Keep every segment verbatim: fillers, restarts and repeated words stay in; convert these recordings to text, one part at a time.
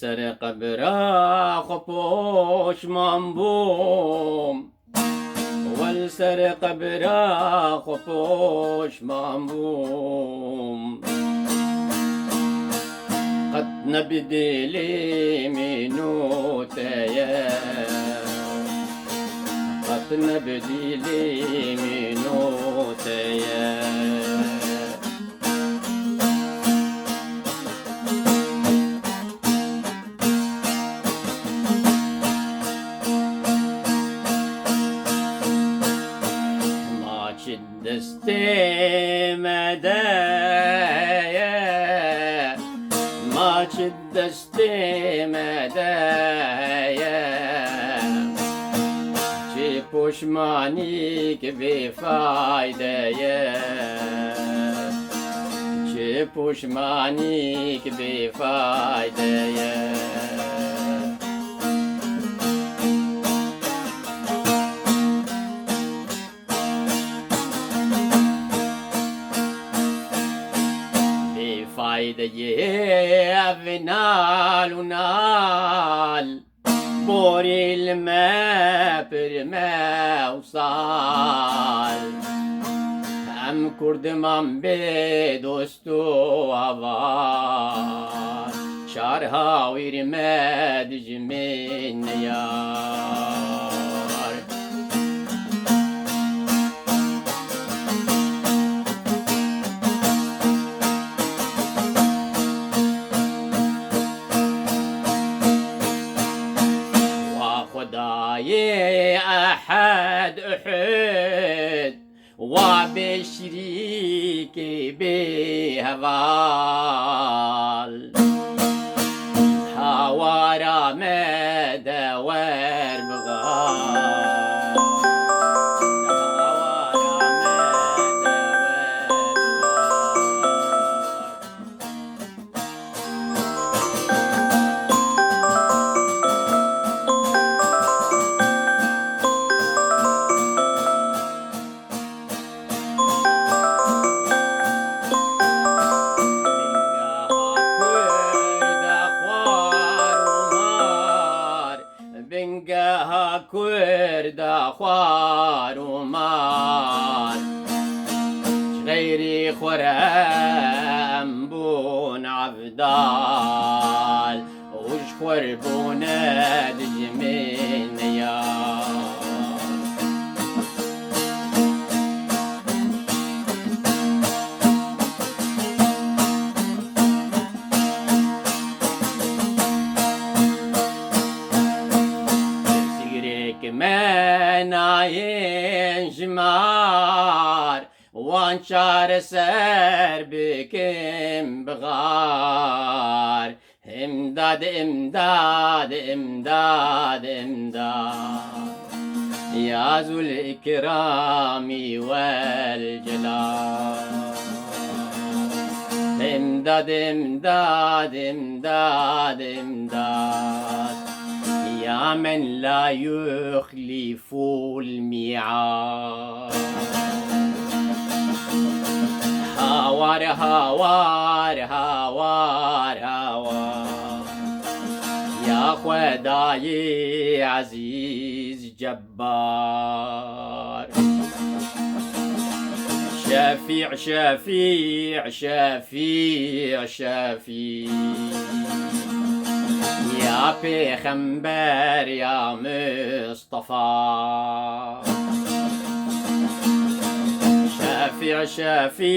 Ser qebra xwe poşman bûm. Wel ser qebra xwe poşman bûm. Qet ne bi dilê min û te ye. Qet ne bi dilê min û te ye. Ma çi destê me de ye, ma çi destê me de ye. Çi poşmanîk bêfayde ye, çi poşmanîk bêfayde ye. Bêfayde ye ev nal û nal, borî li me pir mewsal. Em kurdiman bê dost û heval, çar hawîr me dijmin yar. Wa Xwedayê Ehed Uhud, wa bê şirîkê bê heval. Hawara me de wer bixwar. Hawara me de wer bixwar. Bingeha Kurda xwar û mar, bingeha Kurda xwar û mar. Ji xeyrî xwe re em bûn evdal. Û ji xwe re bûne dijmin ya. Pirsgirêk me nayên ji mar, wan çareser bikin bi xar. Îmdad, îmdad, îmdad, îmdad. Ya Zul Îkramî wel Celal. Îmdad, îmdad, îmdad, îmdad. Ya men la yuxlî ful mîad. Hawar, hawar, hawar, hawar. Ya Xwedayê Ezîz Cebbar. Şefî, şefî, şefî, şefî. Ya pêxember, ya Mustafa. Şefî, şefî,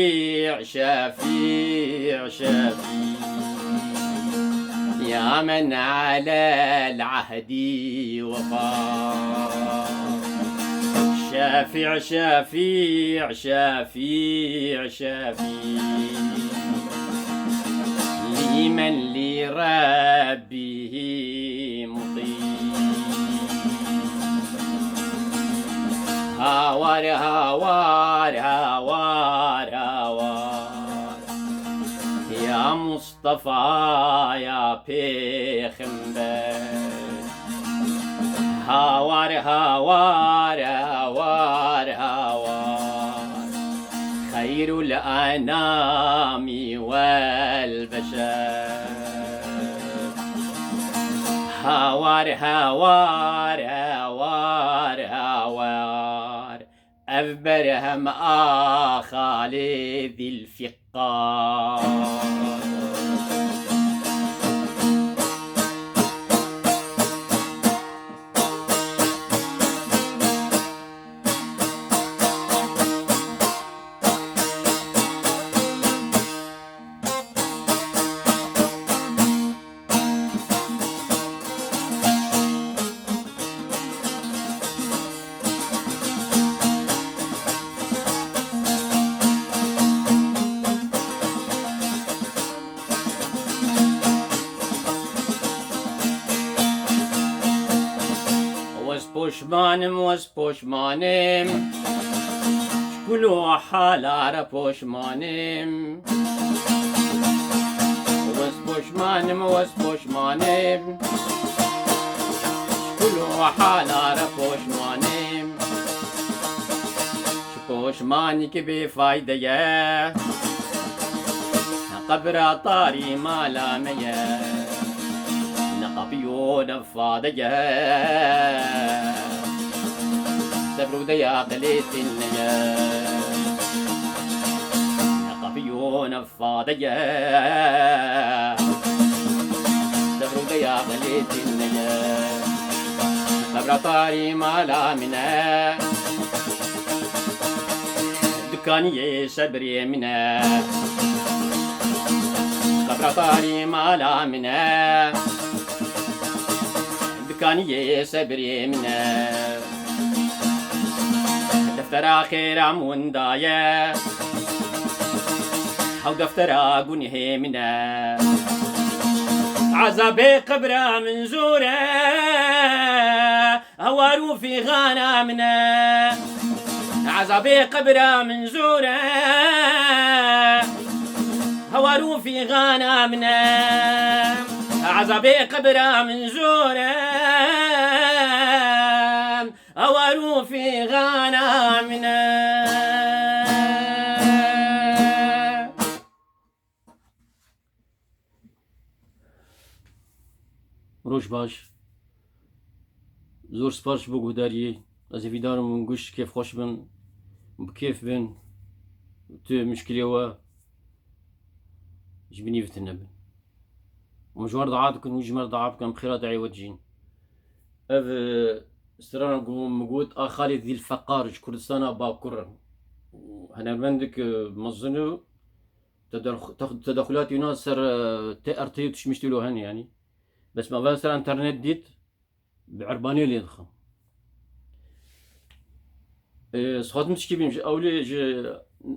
şefî, şefî. Ya men alel ahdî wefa. Şefî, şefî, şefî, şefî. Lîmen lî Rebbî. Hawar, hawar, hawar, hawar. Ya Mustafa, ya Pêxember. Hawar, hawar, hawar, hawar. Xeyrul enamî wel beşer. Hawar, hawar, hawar, hawar. Ev berhem a Xalê Zîlfîqar. Wez poşmanim, wez poşmanim. Ji kul û hala re poşmanim. Wez poşmanim, wez poşmanim. Ji kul û hala re poşmanim. Ji poşmanî ki bêfayde ye. Qebra tarî mala me ye. Ne qapî û ne fade ye. Sebr û deya qilêtin ne ye. Ne qapî û ne fade ye. Sebr û deya qilêtin ne ye. Qebra tarî mala min e. Dikaniyê sebrê min e. Qebra tarî mala min e. Dikaniyê sebrê min e. Deftera xêra min winda ye. Hew deftera gunehê min e. Ezabê qebra min zor e. Hewar û fîxana min e. Ezabê qebra min zor e. Hewar û fîxana min e. Ezabê qebra min zor e. Hewar û fîxana min e. Roj baş. Zor spas ji bo guhdariyê. Ez hêvîdar im hûn giş kêfxweş bin, bi kêf bin. Tu muşkilê we ji binî vitin nebin. Hûn ji wan re dua dikin, hûn ji me re dua bikin, em xêra dua we dijîn. Ev, e, strana ku min got, a Xalê Zîlfeqar ji Kurdistana Bakur e. Hunermendek, e, mezin e. Tedexu-, tex-, tedexulatî wina ser, e, T R T û tişt mişt wilo hene yanî. Bes me ava ser înternet dît, bi erbaniyê lê dixim. E, ez xwazim tişkî bînim, ji ewlê ji,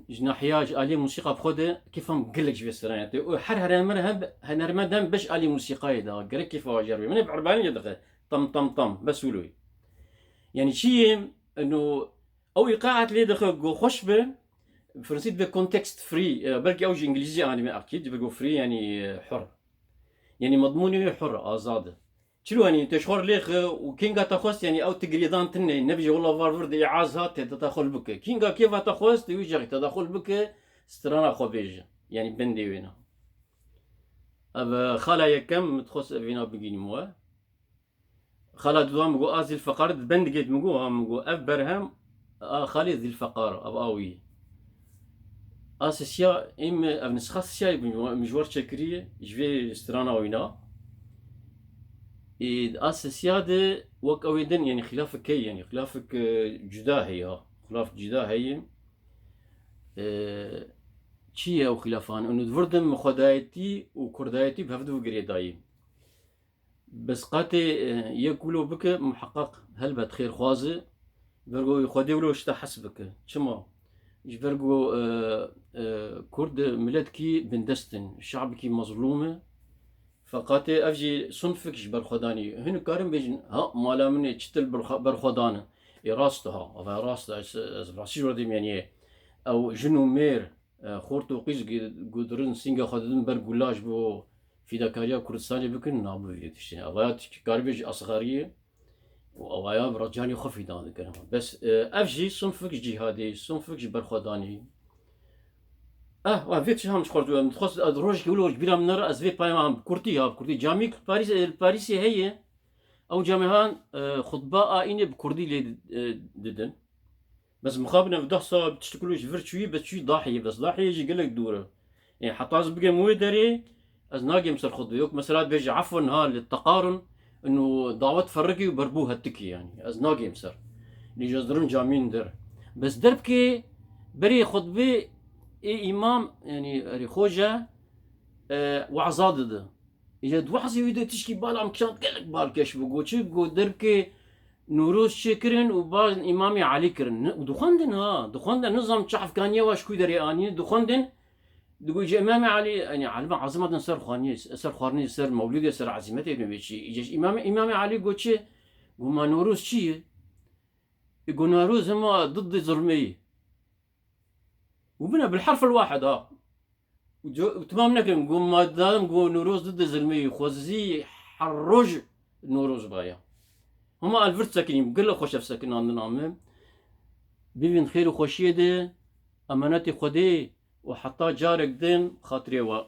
ji nahiya, ji aliyê musîqa bi xwe de kêfa min gelek ji vê stranê tê. Û her henermend hem, henermend hem beş alî musîqayê de, gerek kêfa we jêr bê. Min ê bi erbaniyê dixe. Tam, tam, tam. Bes wilo ye. Yanî çi ye? Eno, ew îqaet lê dixe ku xweş be, bi fransî dibe context free, e, belkî ew ji îngilîzî anî me akî, dibe ku free yanî, e, hur. Yanî medmûnê wê hur, azad e. Çilo yanî te ji xwe re lêxe û kênga te xwest yanî ew ti girêdan tune, nebêje wela var vir de ê az hat, te te xwe li bike. Kênga kêfa te xwest, wî jexî te xwe li bike, strana xwe bêje. Yanî bendê wêna. Ev, e, xala yekem, min dixwest ev vêna bigînim we. Xala dudwa min got, a Zîlfeqar di bendikê de min got, ha min got, ev berhem a xalê Zîlfeqar, ev a wî. A sisiya, êm ev nisxa sisiya min ji wan çêkiriye, ji vê strana wîna. Ê, a sisiya de wek ew ê din, yanî xilafek heye, yanî xilafek, e, cuda heye, ha. Xilaf cuda heye. E, çi ye ew xilafan? Û di vir de min xwedayetî û kurdayetî bi hev du girêdayî. Bes qatê, e, yek wilo bike, muheqeq helbet xêrxwaz e. Ji ber ku Xwedê wilo ji te hez bike. Çima? Ji ber ku, e, e, Kurd miletkî bindest in, şabikî mezlûm e. Feqatê ev jî sinfik ji berxwedanî. Hin karin bêjin, ha, mala min ê çitil berxwe-, berxwedan e. Ê rast e ha, ava rast e, ez, ez rastî ji we dîm, yanî ew jin û mêr, e, xort û qîz gi-, gudirin, sînga xwe didin ber gula ji bo fîdakariya Kurdistanê bikin, nabû vê tiştê. Avaya tu karibê ji asxariyê û avaya bi canê xwe fîda dikin. Bes, e, ev jî sinfik ji cîhadê, sinfik ji berxwedanê. Eh, wa vê tiştê ham ji xwe re, em dixwest, ez rojekê wilo ji bîra min nere, ez vê payama hem bi kurtî, ha, bi kurtî. Camîk li Parîs, e, li Parîsê heye. Ew camehan, e, xutba a înê bi kurdî lê, e, didin. Bes mixabin ev deh sal tişt kulî ji vir çûyî, bes çûyî Dahiyê, bes Dahiyê jî gelek dûr e. Ê, heta ez bigêm wê derê, ez nagêm ser xutbê. Yok mesela bêje efwen ha li teqarun, inu dawet ferrikî û berbû hetikî yani. Ez nagêm ser. Lê ji ez dirim camîn der. Bes derbkê berê xutbê ê îmam, yani erê xoce, e, waza dide. Îca di wazê wî de tişkî bal em kiyan gelek balkeş bû. Got çi? Got derbkê Nûroz çê kirin û ba Îmamê Elî kirin. Ne, û dixwendin ha. Dixwendin, nizam çi hefkaniye wa ji ku derê anî. Dixwendin, digot ji Îmamê Elî, yani elma ezim hatin ser xwaniyê, ser xwarinê, ser mewlidê, ser ezîmetê ne wê çi. Îca ji Îmamê, Îmamê Elî got çi? Got ma Nûroz çi ye? Ê, got Nûroz hema didê zilmeyî. Û bine bil herfil wahid ha. Û co-, û timam nekirin. Got madem got Nûroz didê zilmeyî, xwezî her roj Nûroz baya. Hema el vir sekinî, gelek xweş ev sekinandina min. Bivîn xêr û xweşiyê de, emanetê Xwedê û heta carek din xatirê we.